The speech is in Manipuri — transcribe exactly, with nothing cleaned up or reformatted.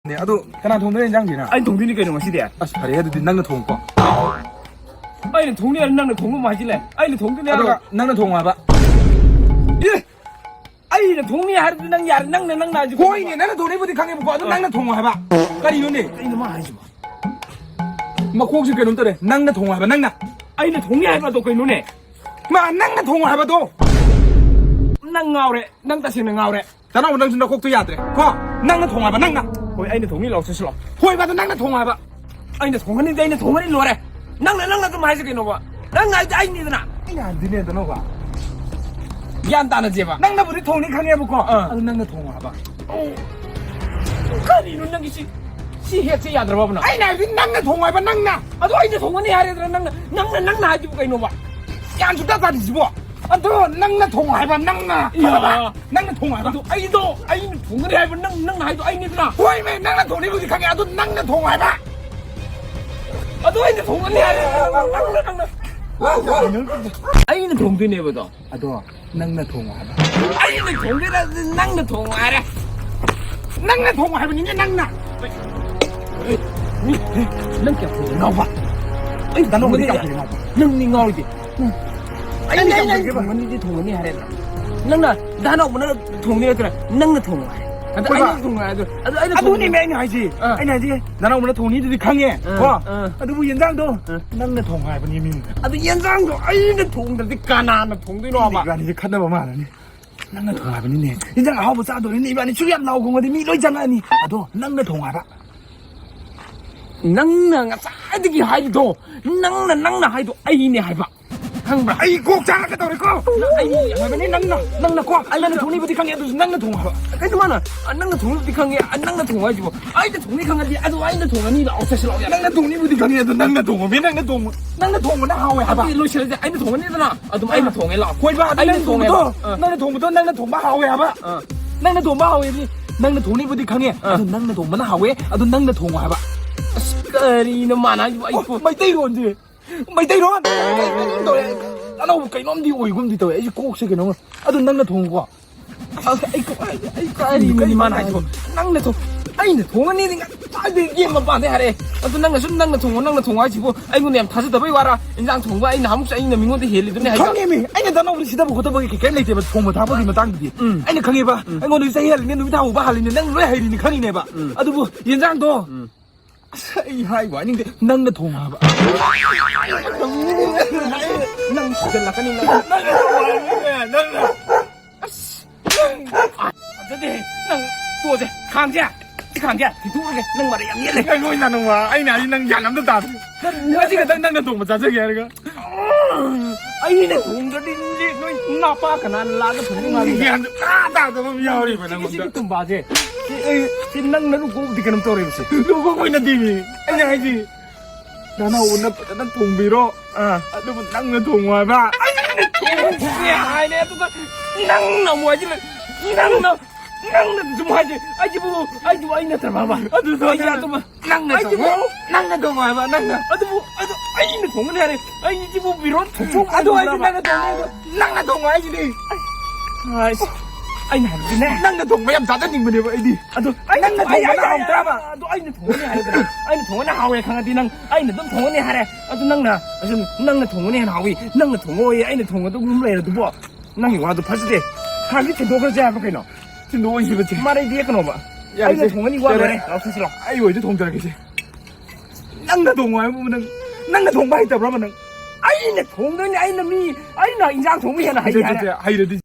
ꯅꯦ, ꯑꯗꯣ ꯀꯅꯥ ꯊꯣꯡꯗꯣꯏꯅꯣ ꯏꯟꯖꯥꯡꯁꯤꯅ? ꯑꯩꯅ ꯊꯣꯡꯗꯣꯏꯅꯤ ꯀꯩꯅꯣ ꯉꯁꯤꯗꯤ꯫ ꯑꯁ, ꯐꯔꯦ ꯑꯗꯨꯗꯤ ꯅꯪꯅ ꯊꯣꯡꯉꯨꯀꯣ꯫ ꯑꯩꯅ ꯊꯣꯡꯅꯤ ꯍꯥꯏꯔ ꯅꯪꯅ ꯊꯣꯡꯕ ꯑꯃ ꯍꯥꯏꯖꯤꯜꯂꯦ꯫ ꯑꯩꯅ ꯊꯣꯡꯗꯣꯏꯅꯦ ꯑꯗꯨꯒ ꯍꯥꯏꯔꯒ꯫ ꯅꯪꯅ ꯊꯣꯡꯉꯣ ꯍꯥꯏꯕ꯫ ꯑꯦ! ꯑꯩꯅ ꯊꯣꯡꯅꯤ ꯍꯥꯏꯔꯗꯤ ꯅꯪ ꯌꯥꯔꯦ꯫ ꯅꯪꯅ, ꯅꯪꯅ ꯍꯥꯏꯁꯤ ꯍꯣꯏꯅꯦ, ꯅꯪꯅ ꯊꯣꯡꯅꯤꯕꯨꯗꯤ ꯈꯪꯉꯦꯕꯀꯣ, ꯑꯗꯣ ꯑꯥ꯫ ꯅꯪꯅ ꯊꯣꯡꯉꯣ ꯍꯥꯏꯕ꯫ ꯀꯔꯤꯅꯣꯅꯦ? ꯀꯩꯅꯣ ꯃꯥ ꯍꯥꯏꯁꯤꯕꯣ? ꯃꯀꯣꯛꯁꯤ ꯀꯩꯅꯣꯝ ꯇꯧꯔꯦ꯫ ꯅꯪꯅ ꯊꯣꯡꯉꯣ ꯍꯥꯏꯕ, ꯅꯪꯅ꯫ ꯑꯩꯅ ꯊꯣꯡꯅꯤ ꯍꯥꯏꯕ ꯑꯗꯣ ꯀꯩꯅꯣꯅꯦ? ꯃꯥ ꯅꯪꯅ ꯊꯣꯡꯉꯣ ꯍꯥꯏꯕꯗꯣ꯫ ꯅꯪ ꯉꯥꯎꯔꯦ꯫ ꯅꯪ ꯇꯁꯦꯡꯅ ꯉꯥꯎꯔꯦ꯫ ꯇꯅꯥꯎ, ꯅꯪꯁꯨ ꯅꯀꯣꯛꯇꯣ ꯌꯥꯗ꯭ꯔꯦ ꯀꯣ꯫ ꯅꯪꯅ ꯊꯣꯡꯉꯣ ꯍꯥꯏꯕ, ꯅꯪꯅ꯫ ꯍꯣꯏ, ꯑꯩꯅ ꯊꯣꯡꯅꯤ, ꯂꯥꯎ ꯆꯠꯁꯤꯜꯂꯣ꯫ ꯍꯣꯏꯕ, ꯑꯗꯣ ꯅꯪꯅ ꯊꯣꯡꯉꯣ ꯍꯥꯏꯕ꯫ ꯑꯩꯅ ꯊꯣꯡꯒꯅꯤꯗꯤ ꯑꯩꯅ ꯊꯣꯡꯒꯅꯤ, ꯂꯣꯏꯔꯦ꯫ ꯅꯪꯅ, ꯅꯪꯅ ꯑꯗꯨꯝ ꯍꯥꯏꯁꯦ ꯀꯩꯅꯣꯕ? ꯅꯪ ꯍꯥꯏꯗꯤ ꯑꯩꯅꯤꯗꯅ꯫ ꯑꯩꯅ ꯍꯥꯏꯕꯗꯤꯅꯦ, ꯇꯅꯥꯎꯕ꯫ ꯒ꯭ꯌꯥꯟ ꯇꯥꯅꯁꯦꯕ꯫ ꯅꯪꯅꯕꯨꯗꯤ ꯊꯣꯡꯅꯤ ꯈꯪꯉꯦꯕꯀꯣ꯫ ꯑꯥ꯫ ꯑꯗꯨ ꯅꯪꯅ ꯊꯣꯡꯉꯣ ꯍꯥꯏꯕ꯫ ꯀꯔꯤꯅꯣ ꯅꯪꯒꯤ ꯁꯤ, ꯁꯤ ꯍꯦꯛꯁꯦ ꯌꯥꯗ꯭ꯔꯕꯕ ꯅꯪ? ꯑꯩꯅ ꯍꯥꯏꯕꯗꯤ ꯅꯪꯅ ꯊꯣꯡꯉꯣ ꯍꯥꯏꯕ, ꯅꯪꯅ꯫ ꯑꯗꯣ ꯑꯩꯅ ꯊꯣꯡꯒꯅꯤ ꯍꯥꯏꯔꯦꯗꯅ ꯅꯪꯅ, ꯅꯪꯅ, ꯅꯪꯅ ꯍꯥꯏꯗꯨꯕꯨ ꯀꯩꯅꯣꯕ? ꯒ꯭ꯌꯥꯟ ꯁꯨꯡꯇꯥ ꯇꯥꯗ꯭ꯔꯤꯁꯤꯕꯣ꯫ ꯑꯗꯣ ꯅꯪꯅ ꯊꯣꯡꯉꯣ ꯍꯥꯏꯕ, ꯅꯪꯅ꯫ ꯏꯌꯥ꯫ ꯅꯪꯅ ꯊꯣꯡꯉꯣ ꯍꯥꯏꯕ꯫ ꯑꯗꯣ ꯑꯩꯗꯣ, ꯑꯩꯅ ꯊꯣꯡꯒꯅꯤ ꯍꯥꯏꯕ, ꯅꯪ, ꯅꯪꯅ ꯍꯥꯏꯗꯣ ꯑꯩꯅꯤꯗꯅ꯫ ꯍꯣꯏꯃꯦ, ꯅꯪꯅ ꯊꯣꯡꯅꯤꯕꯨꯗꯤ ꯈꯪꯉꯦ, ꯑꯗꯣ ꯅꯪꯅ ꯊꯣꯡꯉꯣ ꯍꯥꯏꯕ꯫ ꯑꯗꯣ ꯑꯩꯅ ꯊꯣꯡꯒꯅꯤ ꯍꯥꯏꯔꯦ, ꯅꯪꯅ, ꯅꯪꯅ, ꯅꯪꯅ꯫ ꯑꯩꯅ ꯊꯣꯡꯗꯣꯏꯅꯦꯕ ꯑꯗꯣ꯫ ꯑꯗꯣ ꯅꯪꯅ ꯊꯣꯡꯉꯣ ꯍꯥꯏꯕ꯫ ꯑꯩꯅ ꯊꯣꯡꯒꯦꯔꯥ? ꯅꯪꯅ ꯊꯣꯡꯉꯣ ꯍꯥꯏꯔꯦ꯫ ꯅꯪꯅ ꯊꯣꯡꯉꯣ ꯍꯥꯏꯕꯅꯤꯅꯦ, ꯅꯪꯅ꯫ ꯅꯪ ꯀꯌꯥꯝ ꯊꯣꯡꯉꯦ? ꯉꯥꯎꯕ꯫ ꯑꯩ ꯗꯥ ꯅꯥꯎꯕꯗꯤ ꯀꯌꯥꯝ ꯊꯣꯡꯉꯦ, ꯉꯥꯎꯕ? ꯅꯪꯅꯤ ꯉꯥꯎꯔꯤꯗꯤ꯫ ꯑꯩꯅ ꯑꯩꯅ, ꯀꯌꯥꯝ ꯑꯩꯅ ꯊꯣꯡꯒꯦꯕ? ꯊꯣꯡꯒꯅꯤꯗꯤ ꯊꯣꯡꯒꯅꯤ ꯍꯥꯏꯔꯦ꯫ ꯅꯪꯅ ꯗꯥ ꯅꯥꯎꯕꯅ ꯊꯣꯡꯅꯤ ꯅꯠꯇ꯭ꯔꯥ? ꯅꯪꯅ ꯊꯣꯡꯉꯣ ꯍꯥꯏꯔꯦ꯫ ꯑꯗ ꯍꯣꯏꯕ꯫ ꯑꯩꯅ ꯊꯣꯡꯉꯣ ꯍꯥꯏꯔꯦ꯫ ꯑꯗ ꯑꯩꯅ ꯊꯣꯡꯉꯣ꯫ ꯑꯗꯨꯅꯦꯃꯦ ꯑꯩꯅ ꯍꯥꯏꯁꯦ꯫ ꯑꯥ꯫ ꯑꯩꯅ ꯍꯥꯏꯁꯦ, ꯗꯥ ꯅꯥꯎꯕꯅ ꯊꯣꯡꯅꯤꯗꯨꯗꯤ ꯈꯪꯉꯦ꯫ ꯑꯥ, ꯀꯣ? ꯑꯥ꯫ ꯑꯗꯨꯕꯨ ꯌꯦꯟꯖꯥꯡꯗꯣ ꯑꯥ꯫ ꯅꯪꯅ ꯊꯣꯡꯉꯣ ꯍꯥꯏꯕꯅꯦ ꯃꯤ꯫ ꯑꯗꯨ ꯌꯦꯟꯖꯥꯡꯗꯣ ꯑꯩꯅ ꯊꯣꯡꯗ꯭ꯔꯗꯤ ꯀꯅꯥꯅ ꯊꯣꯡꯗꯣꯏꯅꯣꯕ? ꯏꯕꯥꯅꯤꯁꯦ ꯈꯠꯅꯕ ꯃꯥꯜꯂꯅꯤ꯫ ꯅꯪꯅ ꯊꯣꯡꯉꯣ ꯍꯥꯏꯕꯅꯤꯅꯦ꯫ ꯏꯟꯖꯥꯡ ꯑꯍꯥꯎꯕ ꯆꯥꯗꯣꯔꯤꯅꯦ ꯏꯕꯥꯅꯤ꯫ ꯁꯨꯛ ꯌꯥꯝ ꯂꯥꯎ ꯈꯣꯡꯉꯗꯤ ꯃꯤ ꯂꯣꯏ ꯆꯪꯉꯛꯑꯅꯤ꯫ ꯑꯗꯣ ꯅꯪꯅ ꯊꯣꯡꯉꯣ ꯍꯥꯏꯕ꯫ ꯅꯪꯅ ꯉꯁꯥꯏꯗꯒꯤ ꯍꯥꯏꯔꯤꯗꯣ, ꯅꯪꯅ, ꯅꯪꯅ ꯍꯥꯏꯗꯣ ꯑꯩꯅꯦ ꯍꯥꯏꯕ꯫ ꯈꯪꯕ꯭ꯔꯥ? ꯑꯩ ꯀꯣꯛ ꯆꯥꯛꯀꯦ ꯇꯧꯔꯦꯀꯣ꯫ ꯅꯪ ꯑꯩꯅꯦ ꯍꯥꯏꯕꯅꯤ ꯅꯪꯅ꯫ ꯅꯪꯅ ꯀꯣ, ꯑꯩꯅ ꯅꯪꯅ ꯊꯣꯡꯅꯤꯕꯨꯗꯤ ꯈꯪꯉꯦ, ꯑꯗꯨꯁꯨ ꯅꯪꯅ ꯊꯣꯡꯉꯣ ꯍꯥꯏꯕ꯫ ꯀꯩꯅꯣ ꯃꯥꯅ, ꯑ, ꯅꯪꯅ ꯊꯣꯡꯅꯤꯕꯨꯗꯤ ꯈꯪꯉꯦ, ꯑ, ꯅꯪꯅ ꯊꯣꯡꯉꯣ ꯍꯥꯏꯁꯤꯕꯣ꯫ ꯑꯩꯅ ꯊꯣꯡꯅꯤ ꯈꯪꯉꯗꯤ ꯑꯗꯨ ꯑꯩꯅ ꯊꯣꯡꯉꯅꯤ ꯂꯥꯛꯑꯣ, ꯆꯠꯁꯤ ꯂꯥꯛꯑꯣ, ꯌꯥꯔꯦ꯫ ꯅꯪꯅ ꯊꯣꯡꯅꯤꯕꯨꯗꯤ ꯈꯪꯉꯦ, ꯑꯗꯨ ꯅꯪꯅ ꯊꯣꯡꯉꯣ꯫ ꯃꯤ ꯅꯪꯅ ꯊꯣꯡꯕ, ꯅꯪꯅ ꯊꯣꯡꯕꯅ ꯍꯥꯎꯋꯦ ꯍꯥꯏꯕ꯫ ꯑꯗꯨꯗꯤ ꯂꯣꯏꯁꯤꯜꯂꯁꯦ, ꯑꯩꯅ ꯊꯣꯡꯉꯅꯤꯗꯅ꯫ ꯑꯗꯨꯝ ꯑꯩꯅ ꯑꯥ꯫ ꯊꯣꯡꯉꯦ ꯂꯥꯛꯑꯣ꯫ ꯍꯣꯏꯕ, ꯑꯗꯨ ꯑꯩꯅ ꯅꯪ ꯊꯣꯡꯉꯦꯕ꯫ ꯊꯣꯡꯕꯗꯣ, ꯑꯥ꯫ ꯅꯪꯅ ꯊꯣꯡꯕꯗꯣ ꯅꯪꯅ ꯊꯣꯡꯕ ꯍꯥꯎꯋꯦ ꯍꯥꯏꯕ꯫ ꯑꯥ꯫ ꯅꯪꯅ ꯊꯣꯡꯕ ꯍꯥꯎꯋꯦꯗꯤ, ꯅꯪꯅ ꯊꯣꯡꯅꯤꯕꯨꯗꯤ ꯈꯪꯉꯦ, ꯑꯥ꯫ ꯑꯗꯨ ꯅꯪꯅ ꯊꯣꯡꯕꯅ ꯍꯥꯎꯋꯦ, ꯑꯗꯨ ꯅꯪꯅ ꯊꯣꯡꯉꯣ ꯍꯥꯏꯕ꯫ ꯑꯁ, ꯀꯔꯤꯅꯣ ꯃꯥꯅ ꯍꯥꯏꯁꯤꯕꯣ? ꯑꯩ ꯑꯣ, ꯀꯣ- ꯃꯩꯇꯩꯔꯣꯟꯁꯦ, ꯃꯩꯇꯩꯔꯣꯟ ꯀꯩꯅꯣꯝ ꯇꯧꯔꯦ꯫ ꯑꯅꯧꯕ ꯀꯩꯅꯣꯝꯗꯤ ꯑꯣꯏꯒꯨꯝꯗꯤ ꯇꯧꯋꯦ꯫ ꯑꯩꯁꯦ ꯀꯣꯛꯁꯦ ꯀꯩꯅꯣꯝ, ꯑꯗꯨ ꯅꯪꯅ ꯊꯣꯡꯉꯨꯀꯣ꯫ ꯑꯁ, ꯑꯩ ꯀꯣ-, ꯑꯩ ꯀꯔꯤꯅꯣꯅꯦ ꯃꯥꯅ ꯍꯥꯏꯁꯤꯕꯣ? ꯅꯪꯅ ꯊꯣꯡ-, ꯑꯩꯅ ꯊꯣꯡꯉꯅꯤꯗꯤ ꯉꯁꯥꯏꯗꯒꯤ ꯌꯦꯟ ꯃꯄꯥꯟꯗꯩ ꯍꯥꯏꯔꯛꯑꯦ꯫ ꯑꯗꯨ ꯅꯪꯅ ꯁꯨꯝ ꯅꯪꯅ ꯊꯣꯡꯉꯣ, ꯅꯪꯅ ꯊꯣꯡꯉꯣ ꯍꯥꯏꯁꯤꯕꯨ ꯑꯩꯉꯣꯟꯗ ꯌꯥꯝ ꯊꯥꯖꯗꯕꯩ ꯋꯥꯔꯥ? ꯏꯟꯖꯥꯡ ꯊꯣꯡꯕ ꯑꯩꯅ ꯑꯃꯨꯛꯁꯨ ꯑꯩꯅ ꯃꯤꯉꯣꯟꯗ ꯍꯦꯜꯂꯤꯗꯨꯅꯦ ꯍꯥꯏꯕ꯫ ꯈꯪꯉꯦꯃꯤ, ꯑꯩꯅ ꯗꯅꯥꯎꯗ ꯁꯤꯗꯕ ꯈꯣꯠꯇꯕꯒꯤ ꯀꯩꯀꯩꯝ ꯂꯩꯇꯦꯕ, ꯊꯣꯡꯕ ꯊꯥꯛꯄꯒꯤ ꯃꯇꯥꯡꯗꯗꯤ꯫ ꯎꯝ꯫ ꯑꯩꯅ ꯈꯪꯉꯦꯕ, ꯎꯝ꯫ ꯑꯩꯉꯣꯟꯗ ꯆꯍꯤ ꯍꯜꯂꯤꯅꯦ, ꯅꯨꯃꯤꯠ ꯊꯥ ꯎꯕ ꯍꯜꯂꯤꯅꯦ, ꯅꯪ ꯂꯣꯏ ꯍꯩꯔꯤꯅꯤ ꯈꯪꯉꯤꯅꯦꯕ꯫ ꯎꯝ꯫ ꯑꯗꯨꯕꯨ ꯌꯦꯟꯖꯥꯡꯗꯣ, ꯎꯝ꯫ ꯑꯁ, ꯑꯩ ꯍꯥꯏꯕ ꯍꯥꯏꯅꯤꯡꯗꯦ, ꯅꯪꯅ ꯊꯣꯡꯉꯣ ꯍꯥꯏꯕ꯫ ꯅꯪ ꯁꯤꯖꯤꯜꯂꯛꯀꯅꯤ, ꯅꯪ꯫ ꯅꯪꯅ ꯊꯣꯡꯉꯣ ꯍꯥꯏꯕꯅꯤꯅꯦ, ꯅꯪꯅ꯫ ꯑꯁ, ꯅꯪ, ꯐꯖꯗꯦꯍꯦ꯫ ꯅꯪ ꯇꯣꯛꯑꯁꯦ, ꯈꯥꯡꯁꯦ꯫ ꯁꯤ ꯈꯥꯡꯁꯦ ꯊꯤꯗꯣꯛꯑꯒꯦ꯫ ꯅꯪ ꯃꯔꯩ ꯌꯥꯝ ꯌꯦꯠꯂꯦ꯫ ꯅꯪ ꯅꯣꯏ ꯅꯥꯅꯨ ꯃꯥ, ꯑꯩꯅ ꯍꯥꯏꯗꯤ ꯅꯪ ꯒ꯭ꯌꯥꯟ ꯑꯝꯇ ꯇꯥꯗꯦ꯫ ꯅꯪ ꯉꯁꯤ ꯈꯛꯇꯪ ꯅꯪꯅ ꯊꯣꯡꯕ ꯆꯥꯖꯒꯦ ꯍꯥꯏꯔꯒ꯫ ꯑꯩꯅ ꯊꯣꯡꯗ꯭ꯔꯗꯤ ꯅꯣꯏ ꯅꯥꯄꯥ ꯀꯅꯥꯅ ꯂꯥꯛꯑꯒ ꯊꯣꯡꯗꯣꯏ ꯃꯥꯜꯂꯤ? ꯒ꯭ꯌꯥꯟ ꯁꯨꯡꯇꯥ ꯇꯥꯗꯕ ꯑꯃ ꯌꯥꯎꯔꯤꯕ ꯁꯤ, ꯁꯤ, ꯅꯪꯉꯣꯟꯗ꯫ ꯁꯤꯒꯤ ꯇꯨꯝꯕꯥꯁꯦ꯫ ꯁꯤ, ꯑꯩ, ꯁꯤ ꯅꯪ ꯅꯔꯨ ꯀꯣꯛꯄꯗꯤ ꯀꯩꯅꯣꯝ ꯇꯧꯔꯦꯕ ꯁꯤ꯫ ꯂꯨ ꯀꯣꯛꯄꯩ ꯅꯠꯇꯦꯃꯤ꯫ ꯑꯩꯅ ꯍꯥꯏꯗꯤ ꯅꯅꯥꯎꯅ ꯐꯖꯅ ꯊꯣꯡꯕꯤꯔꯣ꯫ ꯑꯥ꯫ ꯑꯗꯨꯕꯨ ꯅꯪꯅ ꯊꯣꯡꯉꯣ ꯍꯥꯏꯕ꯫ ꯑꯩꯅ ꯊꯣꯡꯉꯦ ꯍꯥꯏꯔꯦ, ꯑꯗꯨꯒ ꯅꯪꯅ ꯑꯃꯨꯛ ꯍꯥꯏꯖꯤꯜꯂꯦ꯫ ꯅꯪꯅ, ꯅꯪꯅ ꯁꯨꯝ ꯍꯥꯏꯁꯦ꯫ ꯑꯩꯁꯤꯕꯨ, ꯑꯩꯁꯤꯕꯨ ꯑꯩ ꯅꯠꯇ꯭ꯔꯕ? ꯑꯗꯨꯗꯣ ꯑꯩꯁꯦ ꯅꯪꯅ, ꯑꯇꯣꯞꯄ, ꯅꯪꯅ ꯑꯩꯁꯤꯕꯨ ꯊꯣꯡꯉꯣ, ꯅꯪꯅ ꯊꯣꯡꯉꯣ ꯍꯥꯏꯕ, ꯅꯪꯅ꯫ ꯑꯗꯨꯕꯨ, ꯑꯗꯨ ꯑꯩꯅ ꯊꯣꯡꯒꯅꯤ ꯍꯥꯏꯔꯦ꯫ ꯑꯩꯁꯤꯕꯨ ꯐꯤꯔꯣꯜ ꯊꯣꯡꯕ ꯑꯗꯨ ꯑꯩꯁꯨ ꯍꯩꯕ꯭ꯔꯕ? ꯅꯪꯅ ꯊꯣꯡꯉꯣ, ꯅꯪꯅ ꯊꯣꯡꯉꯣ ꯍꯥꯏꯁꯤꯗꯤ꯫ ꯑꯁ, ꯑꯩꯅ ꯍꯥꯏꯕꯗꯤꯅꯦ꯫ ꯅꯪꯅ ꯊꯣꯡꯕ ꯌꯥꯝ ꯆꯥꯖꯅꯤꯡꯕꯅꯦꯕ ꯑꯩꯗꯤ꯫ ꯑꯗꯨ ꯑꯩꯅ ꯅꯪꯅ ꯊꯣꯡ-, ꯊꯣꯡꯕꯅ ꯑꯩ, ꯑꯩ, ꯍꯥꯎꯇ꯭ꯔꯕ? ꯑꯗꯨ ꯑꯩꯅ ꯊꯣꯡꯒꯅꯤ ꯍꯥꯏꯔꯦꯗꯅ꯫ ꯑꯩꯅ ꯊꯣꯡꯒꯅꯤ ꯍꯥꯎꯋꯦ ꯈꯪꯉꯗꯤ ꯅꯪ ꯑꯩꯅ ꯑꯗꯨꯝ ꯊꯣꯡꯒꯅꯤ ꯍꯥꯏꯔꯦ꯫ ꯑꯗꯨ ꯅꯪꯅ, ꯑꯁꯨꯝ ꯅꯪꯅ ꯊꯣꯡꯒꯅꯤ ꯍꯦꯟꯅ ꯍꯥꯎꯏ, ꯅꯪꯅ ꯊꯣꯡꯉꯣꯏ, ꯑꯩꯅ ꯊꯣꯡꯒꯗꯧꯕ ꯑꯗꯨꯝ ꯂꯩꯔꯗꯨꯕꯣ? ꯅꯪꯒꯤ ꯋꯥꯗꯣ ꯐꯖꯗꯦ꯫ ꯍꯥꯟꯅꯗꯤ ꯊꯤꯟꯗꯣꯛꯈ꯭ꯔꯁꯦ ꯍꯥꯏꯕ ꯀꯩꯅꯣ? ꯊꯤꯟꯗꯣꯛꯑꯣꯏꯁꯦ ꯃꯆꯦ꯫ ꯃꯔꯩꯗꯤ ꯌꯦꯛꯀꯅꯣꯕ꯫ ꯌꯥꯔꯦꯁꯦ꯫ ꯑꯩꯅ ꯊꯣꯡꯒꯅꯤ, ꯋꯥ ꯌꯥꯔꯦ꯫ ꯂꯣꯏꯔꯦ꯫ ꯂꯥꯎꯊꯠꯁꯤ ꯂꯥꯎ꯫ ꯑꯩ ꯑꯣꯏꯗꯤ ꯊꯣꯡꯖꯔꯒꯦꯁꯦ꯫ ꯅꯪꯅ ꯊꯣꯡꯉꯣ ꯍꯥꯏꯕꯕꯨ ꯅꯪ, ꯅꯪꯅ ꯊꯣꯡꯕ ꯍꯩꯇꯕ꯭ꯔꯕ ꯅꯪ? ꯑꯩꯅ ꯊꯣꯡꯗꯣꯏꯅꯦ, ꯑꯩꯅ ꯃꯤ, ꯑꯩꯅ ꯏꯟꯖꯥꯡ ꯊꯣꯡꯕ ꯍꯦꯟꯅ ꯍꯩ ꯁꯦ, ꯁꯦ, ꯍꯥꯏꯔꯦ꯫ ꯁꯦ, ꯍꯩꯔꯗꯤ